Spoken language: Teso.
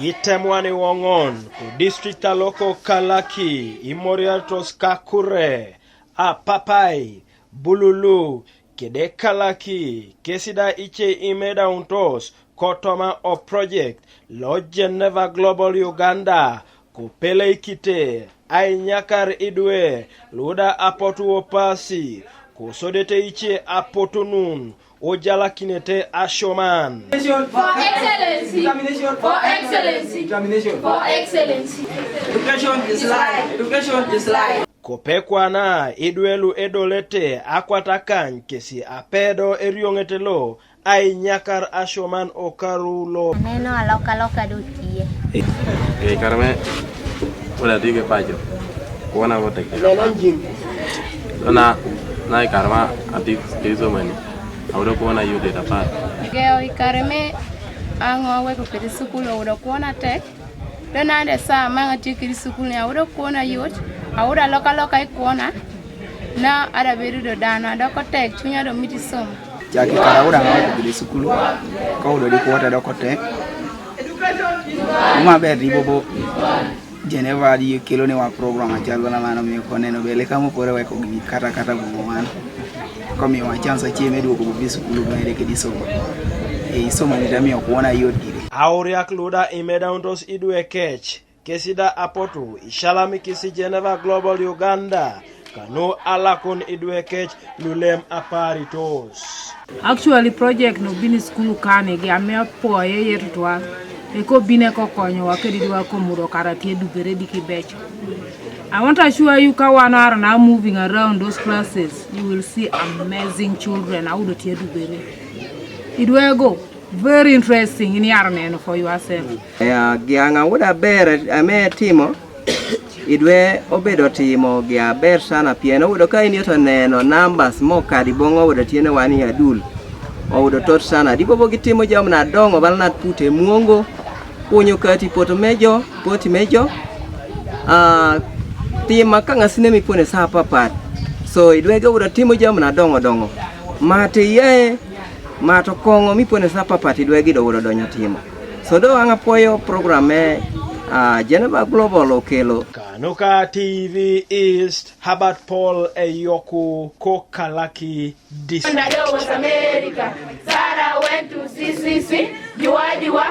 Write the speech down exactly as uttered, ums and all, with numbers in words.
Itemwani wong'on ku district aloko Kalaki imoriatos kakure, Apapai, Bululu, kede Kalaki, kesida ice imedauntos kotoma o project lo Geneva Global Uganda, kupeleikite ainyakar idwe luda apotu opasi, kusodete ice apotunun ojalakinete asioman. For excellency. For excellency. For excellency. Education is life. Education is life. Kopekwana idwe lu edolete akwatakany kesi apedo erioŋet lo ainyakar asioman okaru lo. Neno alokaloka do tiye. E karme wala dige pajo. Kuona wote. Na na karma ati kizo mani. Awdo kuona yude tapar. Geo ikarme ango weko kedi sukulu awdo kuona tek. Don ande sa manga ti kedi sukulu ni awdo kuona yot. Awdo alokaloka ikuona. Na ada bedo do dano adoko tek chunya do miti somo. Caki kara wuda ŋa waco gidi sukulu, ko wudo di kuote doko tek. Uma ber di bobo Geneva di kelo ni wa program acal wala mano mi ko neno bele kamo pore weko gini kata kata gumo man. Ko mi wa chance acie me duogo bobi sukulu mede kedi somo. E isomo ni tami ok wona yot gidi. Auriak luda imedauntos idwe kech. Kesida apotu ishalamikisi Geneva Global Uganda kanu alakun idwekec lulem aparitos. Actually, project no bini skulu kane gi ame apoye yet twal. Eko bine ko konyo wa kedi dwa ko mudo karati e dubere di kibecho. I want to assure you ka wan are now moving around those classes, you will see amazing children. Audo tie dubere. Idwego. Very interesting, in yar neno for yourself. Ya gianga wuda ber ame timo. Idwe obedo timo gi aber sana pien. Wudo ka in yoto neno numbers mo kadi bongo wudo tiene wani ya dul. Wudo tot sana. Di bobo gitimo jam na dongo bal na pute muongo. Kunyo kati poto mejo, poti mejo. Ah, tima kanga sinemi pone sa papat. So idwe ga wudo timo jam na dongo dongo. Mate ye ma to koŋo mi pone sa papat idwe gido wudo donyo timo. So do aŋa poyo program me, ah, Geneva Global okelo. Kanuka T V East, Herbert Paul Eyoku, Kokalaki District. Ndado was America. Sarah went to C C C. Jua, jua.